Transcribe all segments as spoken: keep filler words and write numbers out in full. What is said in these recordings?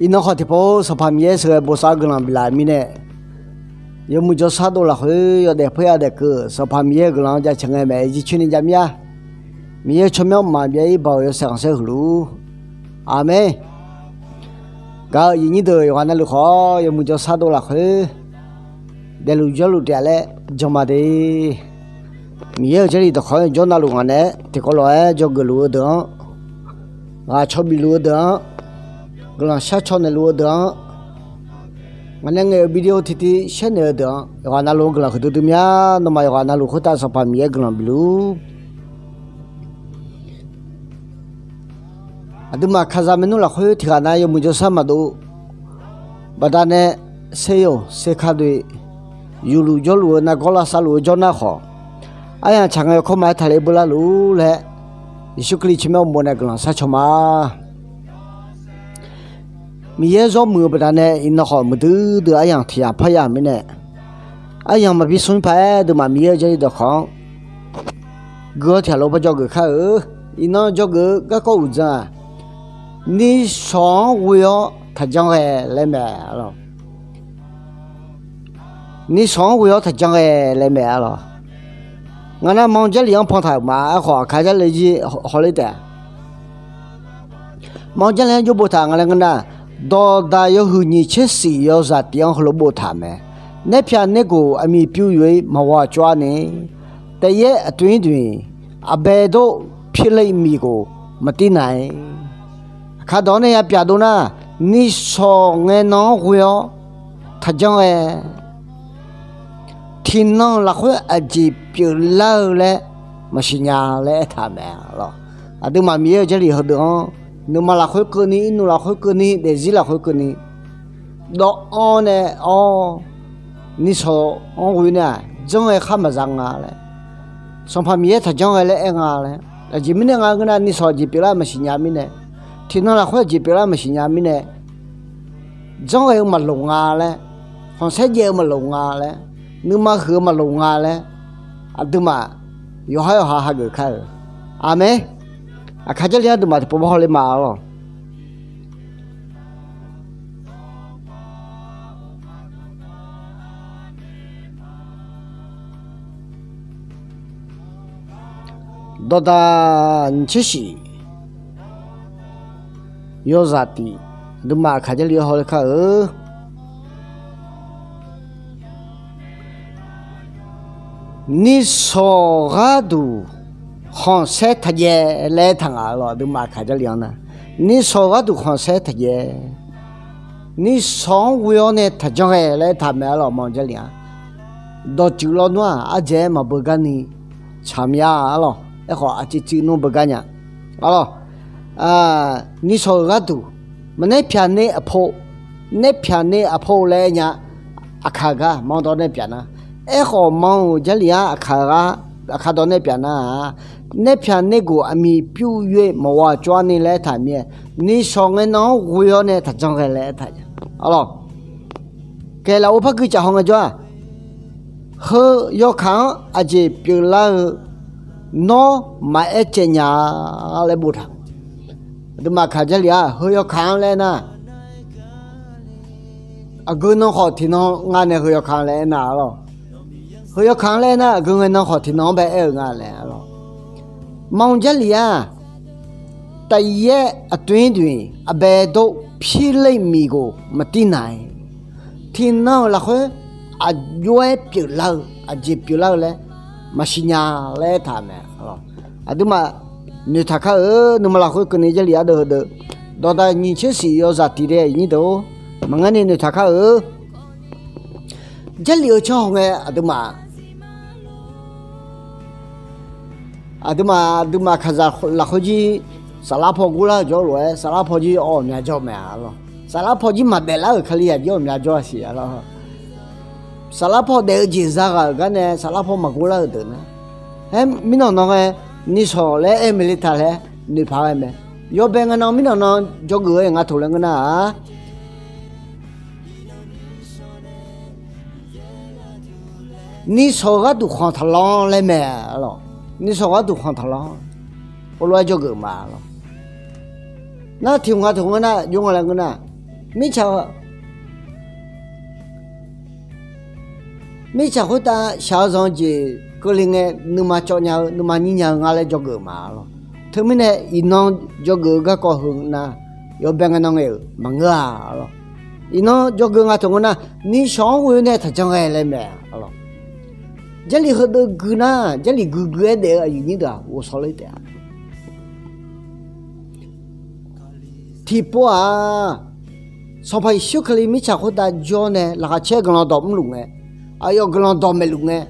Iqnan khawf tiqpov Sanqpaq Miqyaer sheuqghae bosav-eu guiqlanq biflaf-euq mirnae, yawmuiq jawrshar dov lafkhoer yawdaef peur-a daef keuv-euq Sanqpaq Miqyaer-euq guiqlanq-anr jaceuq ngae maeq-aer jircoer ni jav mir-a. Miqyaer-euq tsawrmyanr mqmaq byav-ir baoq yawshaef khanqsaer huiq luf-ur. Aqmeq. Gaq-euq aqyuif nyir deuq yawqghaq navluf khawf, yawmuiq jawrshar dov lafkhoer daefluf jawrluf taef-a laer jan ma de. Miqyaer-euq Jarlif dawqkawq-anr jawr navluf ngaq naeq-aer tiqkawv lof-aer dzawgeuf luf-eu deuq-anr, ghaq caw bif luf-eu deuq-anr, guiqlanq shar caw naeqluf-eu deuq-anr, ngaq nae ngaeq-euq video tiqtiv shaer naeq-eu deuq-anr, yawqghaq navluf-anr guiqlanq huiqdui dui mir-a. Nawmaf yawqghaq navluf khoertav Sanqpaq Miqyaer guiqlanq bifluf-ur. Aqduimaf kaqzaq maernmr lafkhoer tiqghaq nav yawmuiq jawrshar maqdov baqdanae, seryoq serkar doe, yufluf jawrluf-eu nargawr lavsav luf-eu jawrnar khawf, aryamq tsaq ngae yawkawr ma-aer taqler beular luf-ur laer, Yeqsur Kali tsawrmyanr uqmov nae guiqlanq shar caw ma. Miqyaer zawr muiq-eu baqdanae iqnan khawf muiqdui dui aryamq tiq yamq par yamq mirnae, aryamq maqbi smr paq-aer aqduimaf Miqyaer-euq Jarlif dawqkawq-anr gui-awr tiq ghaq lof par dzawgeuf kar-eu. Iqnan dzawgeuf-eu garkawv uqdzan-aq, nishawq-anr ghoe-awr taqjanr ghae laer mae. Nishawq-anr ghoe-awr taqjanr ghae laer mae-a lawq. Ngaq nar ma Jarlif-anr pantaq-euq ma. Aerkhawf aqkaq Jarlif jir hawler taef-a. Ma Jarlif-anr jawr boftaq nga laer ngeur nar, dawqdaq yawhuiq nyiq tser shif yawzaq tif-anr heulof boftaq mae. Naerpyaq naergoq aqmiq pyur yoe-ir maqghawq tsawrni, taef yaer aqtoeq-ir doeq, aqbae dov, pirle miqgoq maqtir na-ir. Aqkaq dawq-anr nae yapyaf dov nar, nishawq ngae nan-anr ghoe-awr taqjanr ghae, tiqnan lafkhoer aqjeq pyeuflar-eu laer maqsiq nya laer aertaq mae lawq. Aqduimaf Miqyaer-euq Jarlif heudeuq-anr, nuima lafkhoer keuvni, irnmq lafkhoer keuvni, daefzir lafkhoer keuvni, dawv-anr nae awr, nishawq-anr ghoe nae-aq janr ghae khar maqza nga laer, Sanqpaq Miqyaer taqjanr ghae laer aer nga laer. Aqjeq mirnae nga ngeur nar, nishawq aqjeq pyeuflar maqsiq nya mirnae, tiqnan lafkhoer aqjeq pyeuflar maqsiq nya mirnae, janr ghae-eu maqloq nga laer, khanqsaer jaev-eu maqloq nga laer, nuima huiq-eu maqloq nga laer, aqduimaf yawqhar yawqha hageuf kar-euq. Aqmeq. Aqkaq Jarlif-anr aqduimaf tiqpov bawr hawler ma-a lawq. Dawqdaq nyiq tser shif yawzaq tif, aqduimaf aqkaq Jarlif-anr hawler kar-eu. Nishawq gharduq khanqsaer taqjaev laer aertaq nga lawq. Aqduimaf aqkaq Jarlif-anr nar, nishawq gharduq khanqsaer taqjaev, nishawq-anr ghoe-awr nae taqjanr ghae laer aertaq mae-a lawq. Ma Jarlif-anr dawqtsuif lawnmr-aq ardzaeq-aer maqbeugar ni tsaq mya-a lawq. Aerkhawf aqcuiv cuiv nmr beugar nya-a lawq. Nishawq-euq gharduq, maqnaer pyaq ner aqpov, naer pyaq ner aqpov laer aer nya. Aqkaq gar ma dawq nae pyaq nar, aerkhawf ma-euq Jarlif-anr aqkaq gar, aqkaq dawq nae pyaq nar-aq, naer pyaq ner goq aqmiq pyur yoe maqghawq tsawrni laer aertaq mir-aer, nishawq ngae nan-anr ghoe-awr nae taqjanr ghae laer aertaq nya-a lawq. Kaeq lafov par guicaf haw ngaejawr-aq, heu yawkaq-anr aqjeq pyeuflar-eu nawr maqaer caev nya-a laer boftaq. Aqduimaf aqkaq Jarlif-aq heu yawkaq-anr laer aernar, aqgeu nan khawf tiqnan nga nae heu yawkaq-anr laer aernar-a lawq. Heu yawkaq-anr laer aernar, aqgeu ngae nan khawf tiqnan-anr bae aer-eu nga laer-a lawq. Ma Jarlif-aq, taef yaer aqtoeq-ir doeq, aqbae dov, pirle miqgoq maqtir na-ir. Tiqnan-euq lafkhoer aqjox-aer pyeuflar-eu, aqjeq pyeuflar-eu laer maqsiq nya laer aertaq mae-a lawq. Aqduimaf noeqtaq kar-eu, nuima lafkhoer keuvni Jarlif ardeuv heudeuq, dawqdaq nyiq tser shif yawzaq tif dae aqnyir deuq-or, maqngeur ni noeqtaq kar-eu. Jarlif-eu tsanr haw ngae aqduimaf, aqduimaf, aqduimaf aqkaqzaq lafkhoer jir saflar paw gurlar-eu jawr lof-aer, saflar paw jir awq myaq jawr mae-a lawq. Saflar paw jir maqdaef lar-euq Kalizaq jir awq myaq jawr-a siq-a lawq. Saflar paw daef-eu jeq zaghaq-euq gar nae saflar paw maqgurlar-euq deuq nar, aer, mirnan nan ngae nishawq laer aer maeqle taq laer noeqpaq ghae mae. Yawbae ngae nan mirnan nan dzawgeuf-eu nga toq laer ngeur nar-aq, nishawq-eu gharduq khanq taqlanr laer mae-a lawq. Nishawq-eu gharduq khanq taqlanr, heulof-aer dzawgeuf ma-a lawq. Nar tiq hmq nga toq ngeur nar, jov nga laer ngeur nar, Mirtsaq, mirtsaq khoertav shaq-eu zanq-eu jeq keuvle ngae, nuima cawv nya-eu nuima nyir nya-eu nga laer dzawgeuf ma lawq. Teumirnae iqnan dzawgeuf-eu garkawv heu nar, yawbae ngae nan ngae-euq maqngeur-a lawq. Iqnan dzawgeuf nga taq ngeur nar, nishawq-anr ghoe nae taqjan ghae laer mae lawq. Jarlif heudeuv gui nar, Jarlif gui gui-aer daef-eu aqyuif nyir deuq-aq ghovshaw ler taef-a. Tiqpov-aq, Sanqpaq Yeqsur Kali mirtsaq khoertav jawr nae laqkhaq caer guiqlanq dawq mrluf ngae, aqyawf guiqlanq dawq maeqluf ngae,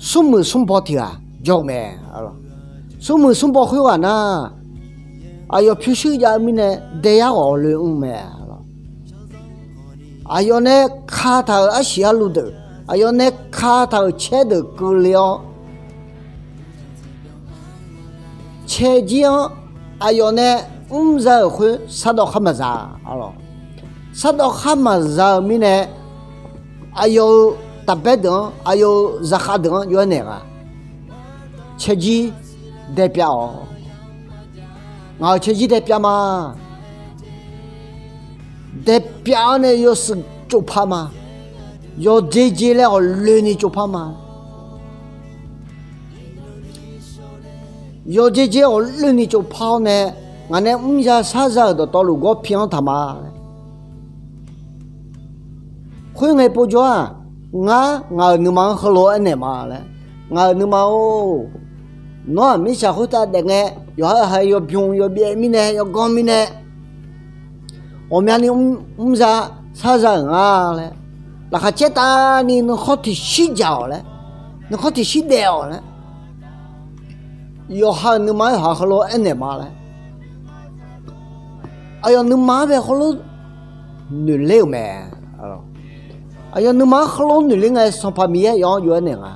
smrmuiq smrbaw tiq ghaq jawr-eu mae. Smrmuiq smrbaw khoerghaq nar, aqyawf pyurshuir jav-eu mirnae daeyar ghawq loe mr mae. Aqyawf nae kataq-euq arsiq arluv deuq, aqyawf nae kataq-euq caer deuq keuvle-awr, caerjir-anr aqyawf nae mrza-euq khoer sardawv khar maqza-a lawq. Sardawv khar maqza-eu mirnae, aqyawf-euq taqbaer deuq-anr, aqyawf-euq zaqkhav deuq-anr jov-aer naeq ghaq, caerjir daepyav-awq. Ngaq-euq caerjir daepyav ma. Daepyav-awr nae yawshuif tsovpar ma. Yawqjeq jeq laer ghawqloeni tsovpar ma. Yawqjeq jeq ghawqloeni tsovpar-awr nae, ngaq nae mrza sharza-euq dawqtawvluf gawr pi-anr taq ma laer. Khoerngae povjawr-aq, ngar ngaq-euq nuima-anr heulof-aer aernaeq ma laer, ngaq-euq nuima-or, nawr-aq mirtsaq khoertav daef ngae, yawqha-euq ha yawbymr yawbyaev mirnae yawganr mirnae, ghawqmyani mrza sharza-euq nga laer, laqkhaq caer tavni nuikhanr tiqshir dzaq-awq laer, nuikhanr tiqshir daef-awq laer, yawqha-euq nuima-anr yawqha heulof-aer aernaeq ma laer, aqyawf nuima-anr bae heulof noeqler-euq mae. Aqyawf nuima-anr heulof noeqler ngae, Sanqpaq Miqyaer yawf-anr jov-aer naeq nga.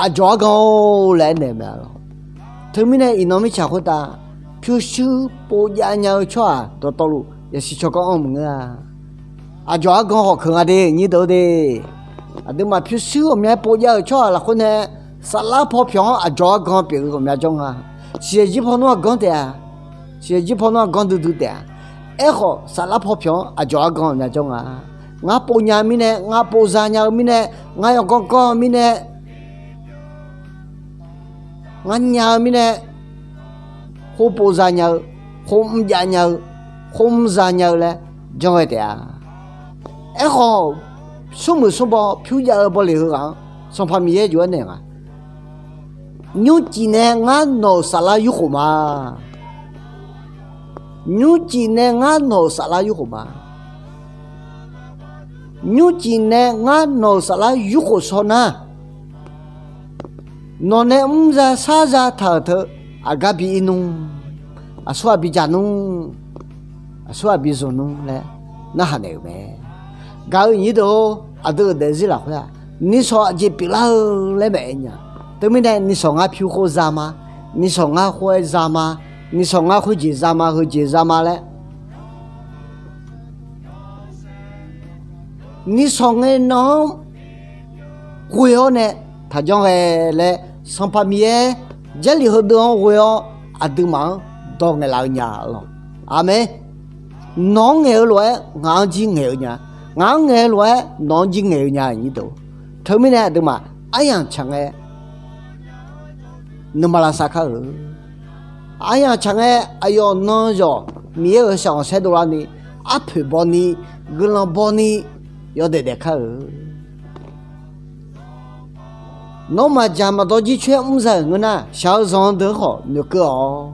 Aqdzawq argan-or laer aernaeq mae lawq. Teumirnae iqnan mirtsaq khoertav pyurshuir povjav nya-eu tsawrhaq dawqtawvluf yasiq tsawrganr anr maqngeur-a. Aqdzawq argan hawq keuq nga de, nyir deuq de. Aqduimaf pyurshuir ghawqmya povjav-euq tsawrhaq lafkhoer nae, saflar paw pyawq-anr aqdzawq argan pyeuf-eu ghawqmya jawr nga. Siqyaeq jir paw nmr-aq ganr taef-a. Siqyaeq jir paw nmr-aq ganr duidui taef-a. Aerkhawf, saflar paw pyawq-anr aqdzawq argan ghawqmya jawr nga. Ngar pov nya-eu mirnae, ngar pov za nya-eu mirnae, ngar yawganr ganr-eu mirnae, ngar nya-eu mirnae, khoer pov za nya-eu, khoer mrjav nya-eu, khoer mr za nya-eu laer janr ghae taef-a. Aerkhawf, smrmuiq smrbaw pyur jav-eu bawleq heughaq-anr Sanqpaq Miqyaer jov-aer naeq nga. Nymrcif nae ngar nawq-euq saflar yurkhof ma. Nymrcif nae ngar nawq-euq saflar yurkhof ma. Nymrcif nae ngar nawq-euq saflar yurkhof shaw nar, nawq nae mr za shar za taq-euq teu aqgar bi ir nmr, aqsur ghaq bi dzaq nmr, aqsur ghaq bi zmq nmr laer narhaq naeq-euq mae. Gaq-eu nyir deuq-or, aqdui-euq daefzir lafkhoer-aq, nishawq aqjeq pyeuflar-eu laer maeq-aer nya. Teumirnae nishawq ngar pyur khoer za ma, nishawq ngar khoer za ma, nishawq ngar khoerjeq za ma, heujeq za ma laer nishawq ngae nan-anr ghoe-awr nae taqjanr ghae laer, Sanqpaq Miqyaer Jarlif heudeuv-anr ghoe-awr aqduimaf-anr dawq ngaeqlaf-eu nya lawq. Aqmeq. Nawq-anr ngaeq-eu lof-aer ngaq-anr jir ngaeq-eu nya. Ngaq-anr ngaeq-eu lof-aer nawq-anr jir ngaeq-eu nya. Teumirnae aqduimaf aryamq tsaq ngae nuima lavsav kar-eu. Aryamq tsaq ngae aqyawf nan yawq Miqyaer-euq shaqghanq saerdov larni, arpoeq bawni, guiqlanq bawni, yawdaef daef kar-eu. Nawr maqdzaq maqdawr jircoer-aer mr za-euq ngeur nar, shaq-eu zanq-eu deuq-anr khawf noeqkeuv-awq.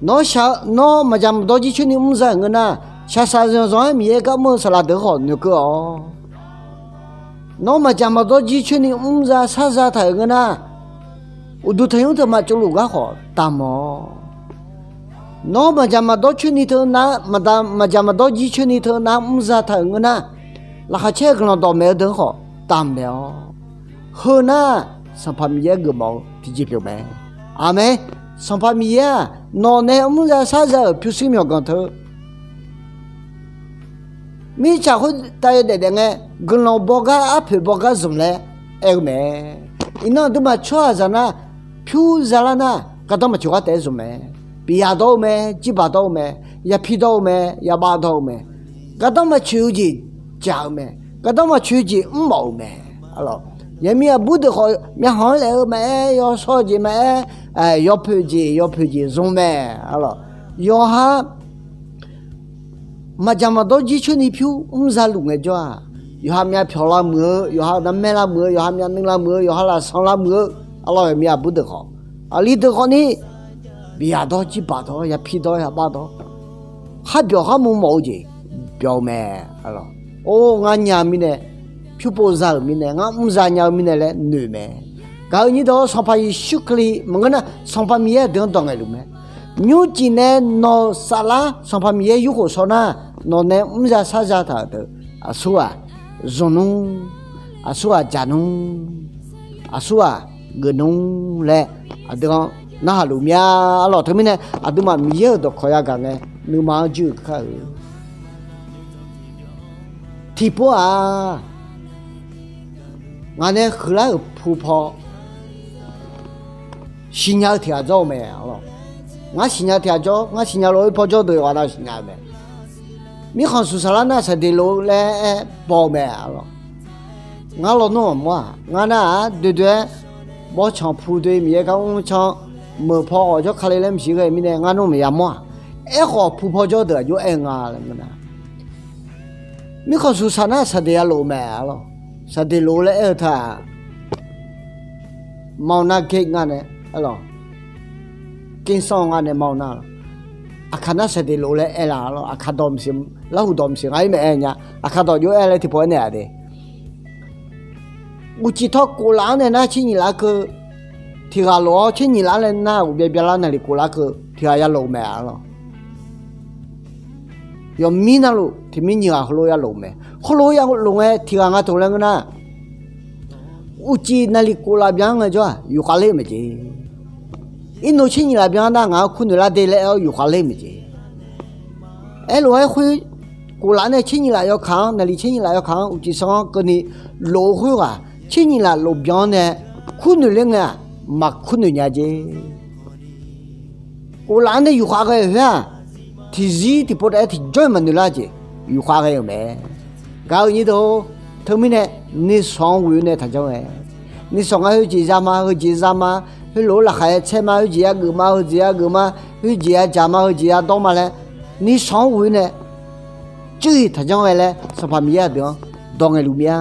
Nawr shaq-eu, nawr maqdzaq maqdawr jircoer ni mr za-euq ngeur nar, shaqshaq zanqzanq-aer Miqyaer gar mr-eu saqlaq deuq-anr khawf noeqkeuv-awq. Nawr maqdzaq maqdawr jircoer ni mr za shar za taq-euq ngeur nar, uqduq tanqnymr teumaf tsovluf gar khawf damq-awq. Nawr maqdzaq maqdawr coer ni teu nar, maqda, maqdzaq maqdawr jircoer ni teu nar mr za taq-euq ngeur nar, laqkhaq caer-eu guiqlanq dawqmaeq-eu deuq-anr khawf damq maeq-awq. Heu nar, Sanqpaq Miqyaer geufmawf-eu tiqjeq pyeuf mae. Aqmeq. Sanqpaq Miqyaer-aq, nawq nae mr za shar za-euq pyurshuir myawqganq teu mirtsaq khoertav yawdaef daef ngae, guiqlanq baw gar arpoeq baw gar zmq laer aer-eu mae. Iqnan aqduimaf tsawrhaqzaq nar, pyur zalar nar, gardanr maqtsoeq ghar taef-aer zmq mae. biqyaq dawr-eu mae, jirbaq dawr-eu mae, yapi dawr-eu mae, yabav dawr-eu mae, gardanr maqtsoeq-eu jeq dzaq-eu mae, gardanr maqtsoeq-eu jeq mrmawf-euq mae. Yaqmir aqbur deuq khawf myavkhanq-anr laef-eu maqaer, yawshawr-eu jeq maqaer, yawpoeq jeq yawpoeq jeq zmq mae. Yawqha maqdzaq maqdawr jircoer ni pyur mr zaluf ngaejawr-aq, yawqha myavpyawq lavmuiq-eu, yawqha narmaer lavmuiq-eu, yawqha myavnuiv lavmuiq-eu, yawqha lafsanq lavmuiq-eu, arlawr, yaqmir aqbur deuq khawf, aqli deuq khawf ni biqyaq dawr, jirbaq dawr, yapi dawr, yabav dawr, khar byawq khar mr mawf-eu jeq byawq-eu mae. Or, ngar nya-eu mirnae, pyur pov za-euq mirnae, ngar mr za nya-eu mirnae laer noeq mae. Gaq-eu nyir dawq, Sanqpaq Yeqsur Kali maqngeur nar, Sanqpaq Miqyaer aqdui-anr dawq ngaeqluf mae. Nymrcif nae nawq-euq saflar Sanqpaq Miqyaer yurkhof shaw nar, nawq nae mr za shar za taq-euq deuq, aqsurghaq zmq nmr, aqsurghaq dzaq nmr, aqsurghaq geuf nmr laer aqdui-anr narhaq luf mya. Arlawr, teumirnae aqduimaf Miqyaer-euq dawqkawq yagaq ngae, nuima-anr jir-eu kar-eu tiqpov-aq, ngaq nae huiqlar-euq pu paw siqnya-eu tiq ghaq jawr-eu mae. Ngar siqnya tiq ghaq jawr, ngar siqnya lof-aer paw jawr deuq yawqghaq nav siqnya-eu mae. Mirkhanq suq saqlar nar saqdeq lof-eu laer aer baw-eu mae. Ngar lawnmr-aq mawr-aq, ngar nar-aq doe doe-aer bawrtsanq pu doe, Miqyaer gar mr can, meuq paw ghawq jawr kale laer maqsiq ghae mirnae ngar nmr maqya mawr-aq, aerkhawf pu paw jawr deuq aqjox aer-eu nga laer ngeur nar, mirkhanq suq saq nar saqdeq yalof-eu mae. Arlawr, saqdeq lof-eu laer aer-eu teu-aq, mawr nar ge ngar nae, arlawr, กินส้ม ngar nae mawr nar, aqkaq nar saqdeq lof-eu laer aer la. Arlawr, aqkaq dawq maqsiq, larhuq dawq maqsiq, ngar ir maeq-aer nya, aqkaq dawq jov-aer laer tiqpov aernaeq-a de. Uqcif tawr kof laf-anr nae nar tser nyiq laf keuv tiq ghaq lof-awr, tser nyiq laf-anr nae nar uqbya byalar naqliq kof laf keuv tiq ghaq yalof-eu mae. Arlawr, yawqmir navluf tiq mir nyiq ghaq heulof yalof-eu mae. Heulof yalof ngae tiq ghaq nga toq laer ngeur nar, uqcif naqliq kof laf byan-anr ngaejawr-aq yufkhav ler-eu maeq jeq. Irnov tser nyiq laf byan nar ngaq-anr kurnoeq lar de laer aer-awr yufkhav ler-eu maeq jeq. Aerlof-aer khoer, kof laf nae tser nyiq laf yawkaq-anr, naqliq tser nyiq laf yawkaq-anr uqcif sanr-anr keuvni lof-eu khoerghaq, tser nyiq laf lof byan-anr nae kurnoeq ler ngae-aq, maqkurnoeq nya jeq. Kof laf-anr nae yufkhav ghae-euq khoer-aq, tiqzir tiqpov taef-aer tiqjawr-iq maqnoeq lar jeq yufkhav ghae-euq mae. Gaq-eu nyir deuq-or, teumirnae nuisawq-anr ghoe-eu nae taqjanr ghae. Nuisawq nga heujeq za ma, heujeq za ma, heulof-aer laqkhaq-aer tsaer ma, heujeq yageuf ma, heujeq yageuf ma, heujeq yadzaq ma, heujeq yadawr ma laer, nuisawq-anr ghoe-eu nae cuiv-iq taqjanr ghae laer Sanqpaq Miqyaer aqdui-anr dawq ngaeqluf mir-a.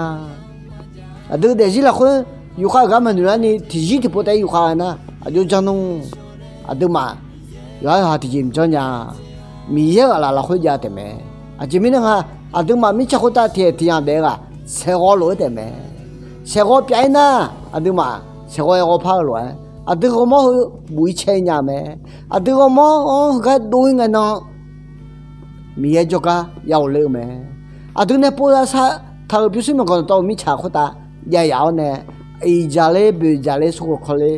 Aqdui daefzir lafkhoer yufkhav-euq gar maqnoeq larni tiqzir tiqpov taef-aer yufkhav ghae nar aqjox janr nmr. Aqduimaf yawqha yawqha tiqjeq mqjanr nya. Miqyaer ghaq laf lafkhoer jav taef mae. Aqjeq mirnae nga, aqduimaf mirtsaq khoertav tiqaeq tiqyamq daef-eu ghaq saeqghawv lof-aer taef mae. Saeqghawv pyaf-ir nar, aqduimaf saeqghawv-aer ghawrpar-eu lof-aer aqdui ghawrmawr heu buf-ir caer nya mae. Aqdui ghawrmawr-anr heugar dov-ir ngae nan Miqyaer jawrgar ya ghofler-eu mae. Aqdui nae pov za sar taq-euq pyurshuir myawqganq dawqtawv-euq mirtsaq khoertav jav yaf-awr nae, iq dzaqler boeq dzaqler smrkhof kawle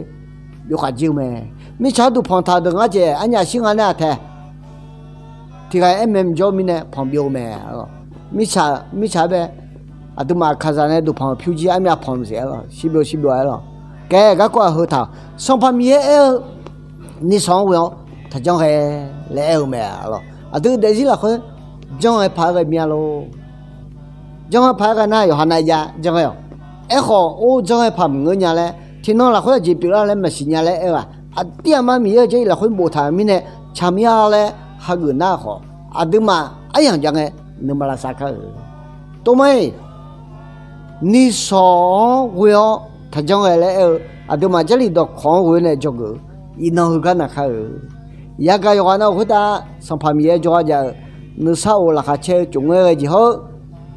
byov khaq jir-eu mae. Mirtsaq-anr duqpanq taq-eu deuq ngar jeq arnyaf shir nga nar-aq tae tiq ghaq-aer aer mae mqjawr mirnae panq byov-eu mae. Mirtsaq, mirtsaq-aer bae aqduimaf kaqzaq nae duqpanq-euq pyur jir armyav panq maqsiq-aer lawq, shir byov shir byov-aer lawq. Kae garkawv-aq heu taq-awq. Sanqpaq Miqyaer aer-eu nuisawq-anr ghoe-awr taqjanr ghae laer aer-eu mae. Aqdui daefzir lafkhoer janr ghae paq-aer ghae mir-a lor. Janr ghae paq-aer ghae nar yawqha nav jav janr ghae-awq. Aerkhawf or janr ghae paq maqngeur nya laer, tiqnan lafkhoer aqjeq pyeuflar laer maqsiq nya laer aer-eu-aq, aqdir aqma Miqyaer-euq Jarlif lafkhoer boftaq-euq mirnae tsaq mir-a laer hageuf nar khawf, aqduimaf aryamq jav ngae nuima lavsav kar-euq. Tov ma-iq, nuisawq-anr ghoe-awr taqjanr ghae laer aer-eu, aqduimaf Jarlif dawqkawq-anr ghoe nae dzawgeuf-eu iqnan heugar naq kar-euq. Yagaq yawqghaq nav-euq khoertav Sanqpaq Miqyaer jawrgar jav-eu nuisar of laqkhaq caer-eu tsofngaer ghae jeq hawr-eu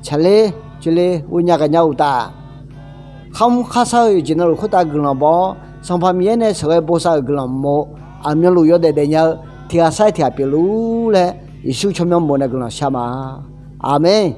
tsaqler coeler ghoe nya gaqnya uqtaf, kharmr kharshar-eu yawqjeq navluf khoertav guiqlanq baw-awr, Sanqpaq Miqyaer nae sheuqghae bosav-euq guiqlanq mq-eu aqmyanluf yawdaef daefnya-eu tiq ghaq sar-aer tiq ghaq pyeufluf laer Yeqsur tsawrmyanr mof nae guiqlanq shar ma. Aqmeq.